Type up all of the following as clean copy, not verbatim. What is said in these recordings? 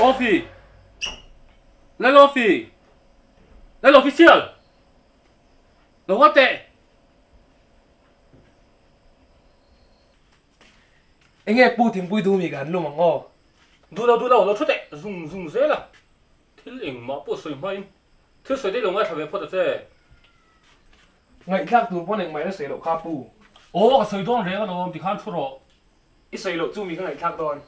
Offi! Lal Offi! Lal Official! Lo haw teh! Enge Pu Thingpui Dumi ka han lum ang aw? Duh lo duh lo, lo thu teh zung zung zel a. Thil engmah pawh sawi hmain thil sawi daih lo ngaithla ve phawt a che. Ngaihthlak tur pawn engmah ila sawi loh kha Pu. Aw ka sawi dawn reng alawm tikhan thu rawh. I sawi loh chu mi ka ngaihthlak dawn.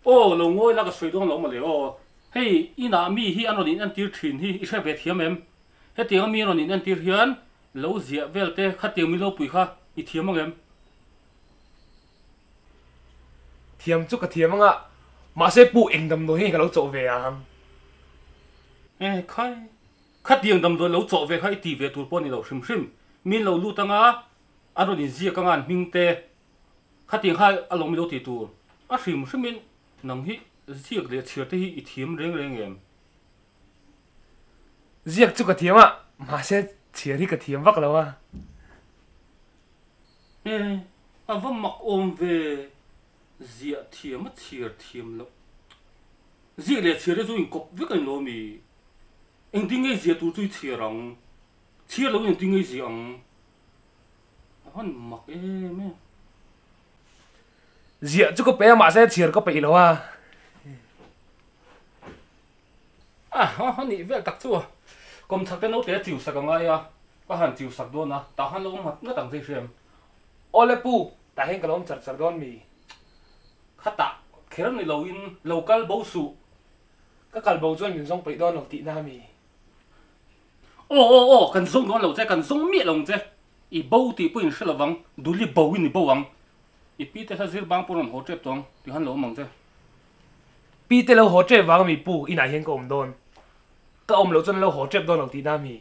Aw lo ngawi la ka sawi dawn lo mawle aw. Hei inah mi hi an rawn in entir thin hi i hre ve thiam em? Hetianga mi an rawn in entir hian lo ziah vel te khatiang min lo pui kha i thiam ang em? Thiam chu ka thiam anga mahse pu eng damdawi hi ka lo chawh ve ang. E khai khatiang damdawi lo chawh ve kha i ti ve tur pawh a ni lo hrim hrim. Min lo lut anga an rawn in ziak anga an hming te Khatiang kha a lawm ilo tih tur a hrim hrimin nang hi ziak leh chhiar te hi i thiam reng reng em? Ziak chu ka thiam a, mahse chhiar hi ka thiam vak lo a. E, a va mak awm ve, ziah thiam a chhiar thiam loh. Ziak leh chhiar te chu inkawp vek a ni lo mi? Engtin nge ziah tur chu i chhiar ang? Chhiar loin engtin nge i ziah ang? A han mak em em. Ziah chu ka pe a mahse chhiar ka peih lo a. A ha nih vel tak chu a. Kawmchhak te naute a chiu sak a ngai a, ka han chiu sak dawn a, tah han lo awm ngat ngat ang che i hria em? Awle pu, tah hian ka lo awm char char dawn mi? Khatah kher ni loin lo kal bo suh. Ka kal bo chuan min zawng peih dawn lo tihna a mi? Aw aw aw, kan zawng dawn lo che, kan zawng miah lo ang che. I bo tih pawh in hre lovang, Duli bo in i bo ang. I pi te hla zir bang pawh rawn haw tep tawh ang, ti han lo awm ang che. Pi te lo haw tep vang mi pu inah hian ka awm dawn. Ka awm loh chuan lo haw tep dawn lo tihna mi.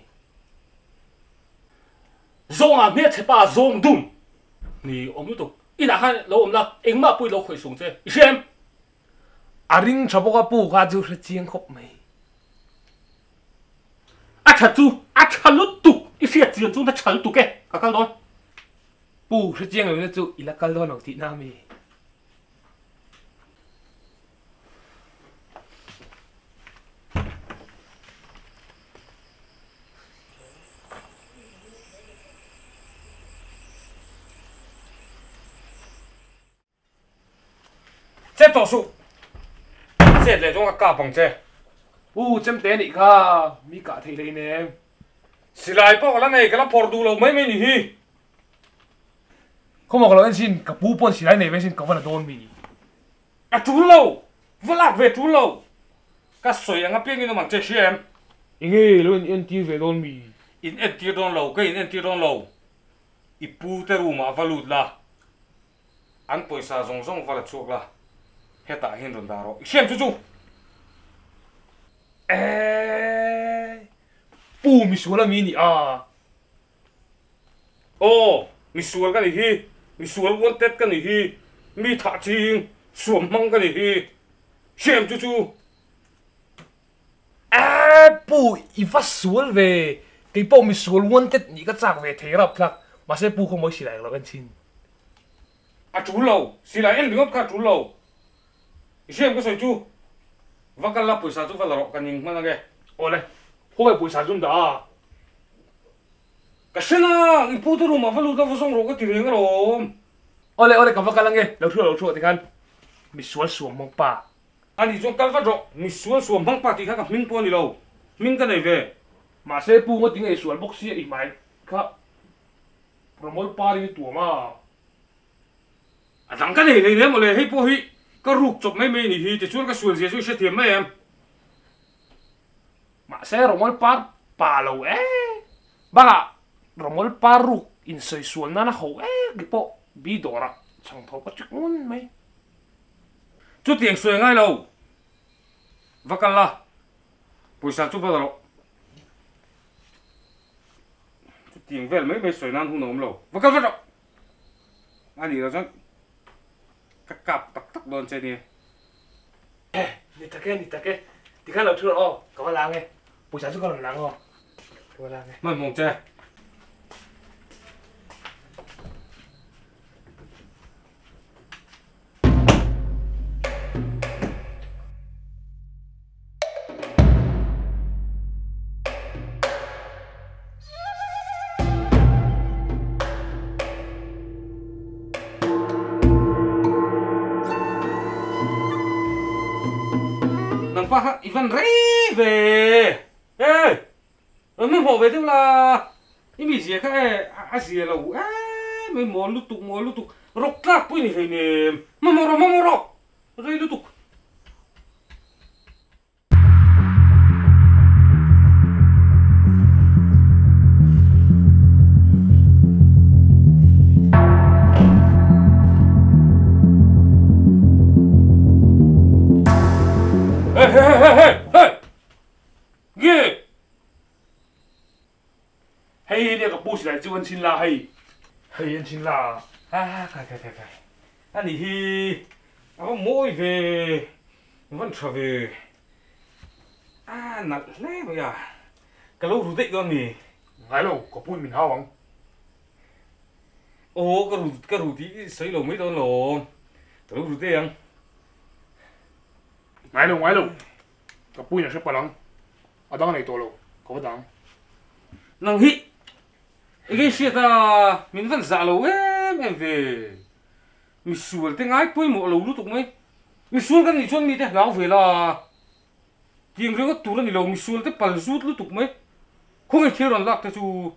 Zawngah hmelchhe pa zawng dum ni awm lutuk. Inah khan lo awm la, engmah pawh i lo khawih sung che. I hria em? A ring tha bawk a pu kha chu hre chiang khawp mai. A tha chu a tha lutuk i hriat chian chuan a tha lutuk e ka kal dawn. Pu hre chiang lo ila chu i la kal dawn lo tihna a mi? Chet tawh suh. Chet leh chuan ka kap ang che. U chemte nih kha mi kah theih leh inem. Silai pawh ka la nei, ka la phawrh duh lo mai mai ni hi. Khawmah ka lo en sin, ka pu pawn silai nei ve sin ka va la dawn mi. A tul lo, va lak ve tul lo. Ka sawi ang apiangin awm ang che hria em? Enge lo in entir ve dawn mi? In entir dawn lo, ka in entir dawn lo. I pu te room ah va lut la. An pawisa zawng zawng va la chhuak la, hetah hian rawn dah rawh. I hriam chu chu! Eeii! Pu misual a mi ni a? Aw, misual ka ni hi, misual wanted ka ni hi, mi thah ching, suam hmang ka ni hi. Hriam chu chu! Eeii! Pu i va sual ve, kei pawh misual wanted nih ka chak ve thei rap thlak, mahse pu khaw mawi silai lo en chin. A tul lo, silai en ringawt kha a tul lo. I hriam ka sawi chu, va kal la pawisa chu va la rawh ka ning hman ange. Awle, khawngaih pawisa chu an dah a. Ka hre na, i pu te room ah va lut la va zawng rawh ka ti reng alawm. Awle awle ka va kal ange, lo thu lo thu ah tikhan misual suam hmang pa. Ani chuan kal vat rawh, misual suam hmang pa tih kha ka hming pawh a ni lo, hming ka nei ve. Mahse pu ngawt tinge i sual bawk sia i hmai kha Ramawlh par in i tuam a. A dang ka nei hlei hle mawle, hei pawh hi ka ruk chawp mai mai a nih hi, tichuan ka sual zia chu i hrethiam mai em? Mahse Ramawlh par pa lo e, bakah Ramawlh par ruk insawi sual nan a ho ek i pawh bi dawrah chhang tho ka chik ngun mai. Chutiang sawi a ngai lo, va kal la, pawisa chu va la rawh. Chutiang vel mai mai sawi nan hun a awm lo. Va kal vat rawh! A nih loh chuan ka kap tak tak dawn che nia. Eh, ni tak e, ni tak e. Tikhan lo thu rawh aw, ka va lang e. Pawisa chu ka rawn lang aw. Ka va lang e. Hmanhmawng che. pa kha i van rei ve e rawn hmanhmawh ve deuh la i mi zia kha e a zia lo em mai mawl lutuk mawl lutuk rawk tlak pawh i ni hleinem hmanhmawh rawh hmanhmawh rawh rei lutuk. Hey hey hey hey hey Nge Hei hi nia ka pu silai chu an chhin la hei hei an chhin la a kai kai kai kai ani hi a va mawi ve a van tha ve a nalh hle mai a ka lo ru daih dawn mi ngai lo ka pu in min hau ang aw ka ru ka ru tih i sawi lo mai dawn lo ka lo ru daih ang ngai lo ngai lo ka pu in a hre palh ang. A dang nei tawh lo, ka va dang. Nang hi i ngei hriat a, min van zah lo em em ve. Misual te ngai pawimawh lo lutuk mai. Misual kan nih chuan mite hlau ve la. Tiang ringawt tur a ni lo, misual te pal zut lutuk mai. Khawnge thil rawn lak te chu.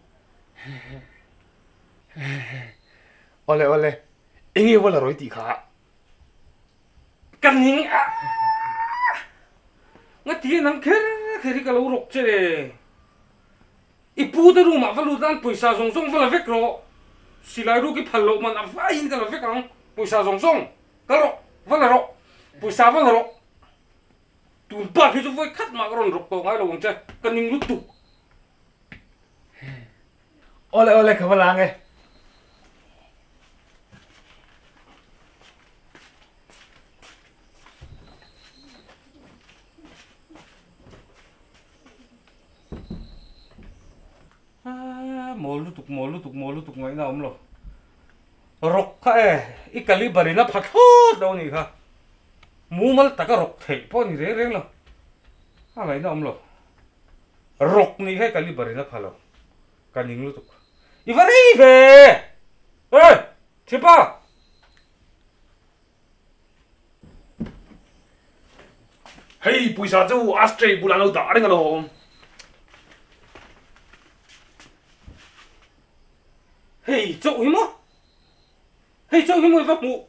Awle awle, enge va la rawi tih kha. Ka ning a, ngati nang kher kher hi ka lo rawk che le. I pu te room ah va lut nan pawisa zawng zawng va la vek rawh. Silai ruk i phal loh man a vaiin ka la vek ang, pawisa zawng zawng kal rawh, va la rawh, pawisa va la rawh. Tun bak hi chu vawi khat mah ka rawn rawk tawh ngai lo ang che, ka ning lutuk. Awle awle ka va la ang e. Mawl lutuk mawl lutuk mawl lutuk ngaihna a awm lo. Rawk kha e, i caliber in a pha thlawt lo a nih kha. Mumal taka rawk theih pawh a ni reng reng lo. A ngaihna a awm lo. Rawk nih kha i caliber in a pha lo. Ka ning lutuk. I va rei ve! Hey! Thipa! Hei pawisa chu ashtray bulah an lo dah reng alawm. Hei chauh hi maw? Hei chauh hi maw i va hmuh?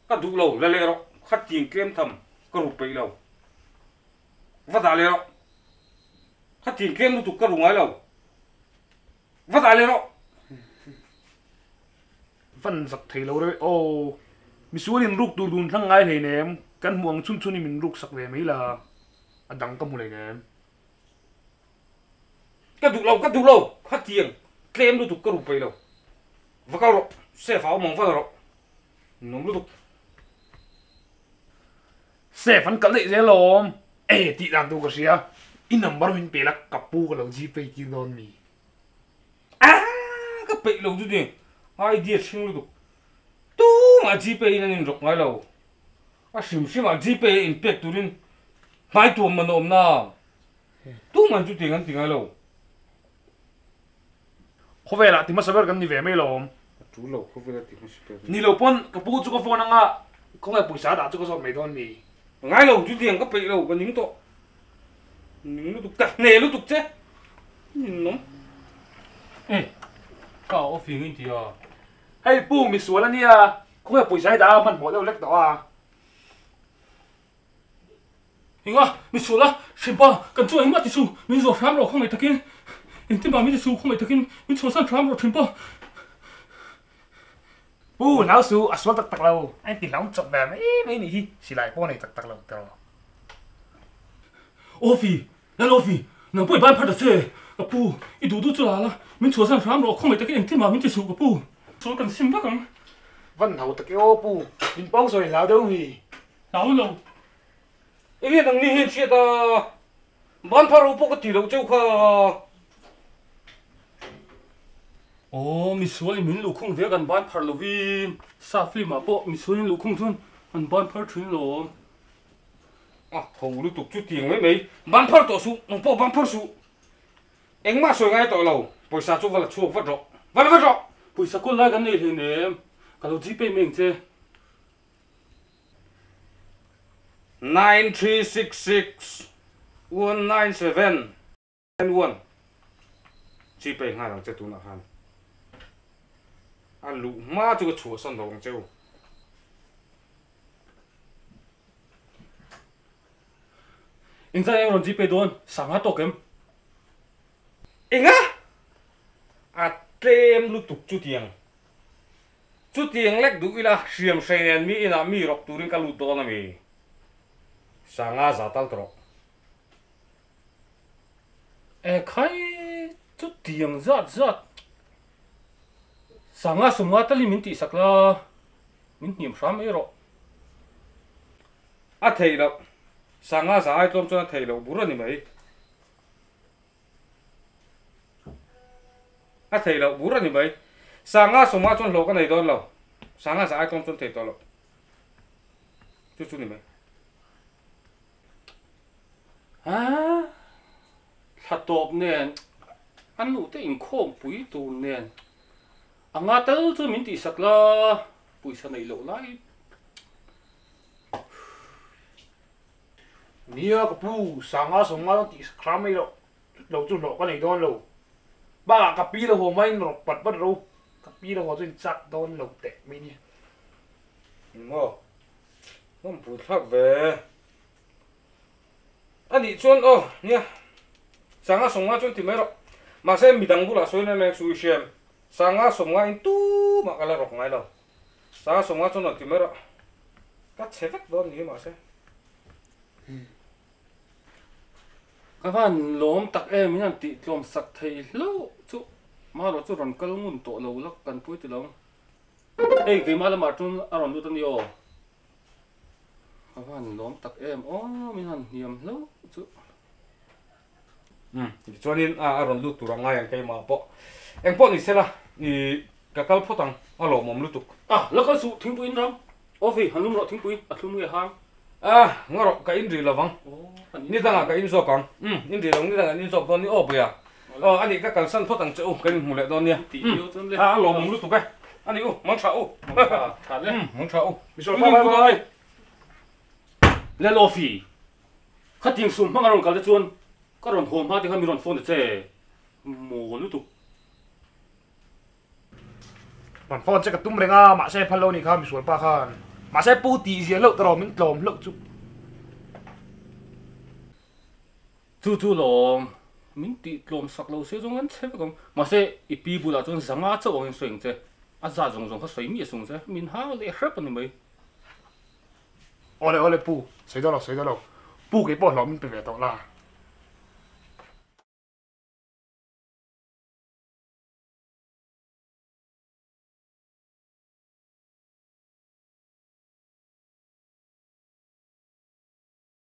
Ka duh lo, la leh rawh. Khatin tlem tham ka ru peih lo. Va dah leh rawh. Khatin tlem lutuk ka ru ngai lo. Va dah leh rawh. Van zak thei lo reuh aw. Misual in ruk tur dun thlang ngai hleinem, kan hmuh ang chhun chhun in min ruk sak ve mai la, a dang ka hmu hleinem. Ka duh lo, ka duh lo, khatiang tlem lutuk ka ru peih lo. Va kal rawh, safe ah awm ang va la rawh. Nuam lutuk. Safe an kalh daih zel awm. E tih dan tur ka hria, i number min pe la ka pu ka lo gpay tir dawn mi. Aaa ka peih lo chu ni, idea hring lutuk. Tumah gpay in an inrawk ngai lo. A hrim hrimah gpay a inpek turin hmai tuam man a awm na. Tumah chu tiang an ti ngai lo. Khawvelah ti hmasa ber kan ni ve mai lo awm. A tul lo khawvela ti hmasa ber. Ni lo pawn ka pu chu ka phone anga khawnge pawisa dah chu ka zawt mai dawn mi. Ngai lo chu tiang ka peih lo ka ning tawh. Ning lutuk ka hne lutuk che. Ninawm. E ka off ing in ti a. Hei pu misual ania khawnge pawisa hi dah a hmanhmawh deuh lek tawh a. Enga, mi sual a, hrimpa, kan chu engmah ti su, min zawh hram rawh khawngaih takin, engtin mah min ti su khawngaih takin, min chhuahsan hram rawh hrimpa. Pu, hlau su, a sual tak tak lo, a inti hlauhawm chawp ve mai mai nih hi, silai pawh nei tak tak lo tiraw. Awfi, Lal Awfi, nang pawh i ban phar ta che, ka pu, i duh duh chu la la, min chhuahsan hram rawh khawngaih takin engtin mah min ti su ka pu. Sual kan sim vak ang. Van hau tak e aw pu, min pawng sawi hlau deuh hi. Hlau lo. Enge nang ni hian hriat a, ban phar ho pawh ka ti loh cheu kha. Aw misual in min luhkhung ve kan ban phar lovin sa film ah pawh misual in luhkhung chuan an ban phar thin lawm. A tho lutuk chu tiang mai mai, ban phar tawh suh, nang pawh ban phar suh. Engmah sawi ngai tawh lo, pawisa chu va la chhuak vat rawh, va la vat rawh. Pawisa kawl lai kan nei hleinem, ka lo gpay mai ang che. 9366 197 1 Gpay nghal ang che tunah khan a luh hma chu ka chhuahsan lo ang che u. Engzah eng rawn Gpay dawn? Sangha tawk em? Enga? A tlem lutuk chutiang. Chutiang lek duh ila hriam hrei nen mi inah mi rawk turin ka lut dawn a mi? Sanga za tal tawh. E khai, chutiang zat zat Sanga sumnga talin min tihsak la, min hniam hram mai rawh. A theih loh, Sanga za ai tlawm chuan a theih loh bur a ni mai. A theih loh bur a ni mai. Sanga sawma chuan hlawh ka nei dawn lo. Sanga za ai tlawm chuan thei tawh loh. Chu chu ni mai. A thla tawp nen, a nu te inkhawm pui tur nen a nga tal chu min tihsak la, pawisa neih loh lai. Nia ka pu, Sanga sawmnga chuan tih hram mai loh, lo chu hlawh ka nei dawn lo. Bakah ka pi lo haw maiin rawk pat pat ro, ka pi lo haw chu in chak dawn lo teh mai nia. Maw? Lawmpui thlak ve. A nih chuan aw, nia, Sanga sawmnga chuan ti mai rawh. Mahse midang bulah sawi reng reng chu i hriam, Sanga sawmnga in tumah ka la rawk ngai lo. Sanga sawmnga chuan rawn ti mai rawh. Ka chhe vek dawn ni mahse. Ka van lawm tak em in an tih tlawm sak thei hlauh chu marawh chu rawn kal ngun tawh lo la kan pui ti lo. Hei keimah lamah chuan a rawn lut a ni aw. Ka van lawm tak em aw min han hniam hlauh chu. Umm tichuanin a rawn lut tur a ngai ang keimah pawh. Engpawh ni sela i ka kal phawt ang a lawmawm lutuk. A la kal suh thingpui in ram. Awfi han lum rawh thingpui a thlum nge hang. A nga rawh ka in rih lo vang. Ni dangah ka in zawk ang. Umm in rih lo ni dangah in in zawk dawn ni aw Puia. Aw a nih ka kalsan phawt ang che u kan inhmu leh dawn nia. Umm a lawmawm lutuk e. A nih u mang tha u. Umm mang tha u. Misual pa bye bye. Lel Awfi Khating sum hmang a rawn kal te chuan ka rawn haw hma te kha mi rawn phone ta che maw lutuk. Rawn phone che ka tum reng a, mahse phal lo ni kha misual pa khan. Mahse pu tih zia hlauh tawh min tlawm hlauh chu. Chu chu lawm, min tih tlawm sak lo se zawng an chhe vek ang. Mahse i pi bulah chuan zanga chauh angin sawi ang che, a zat zawng zawng kha sawi miah sung che, min hau leh hrep a ni mai. Awle awle pu, sawi dawn lo sawi dawn lo, pu kei pawh hlawh min pe ve tawh la.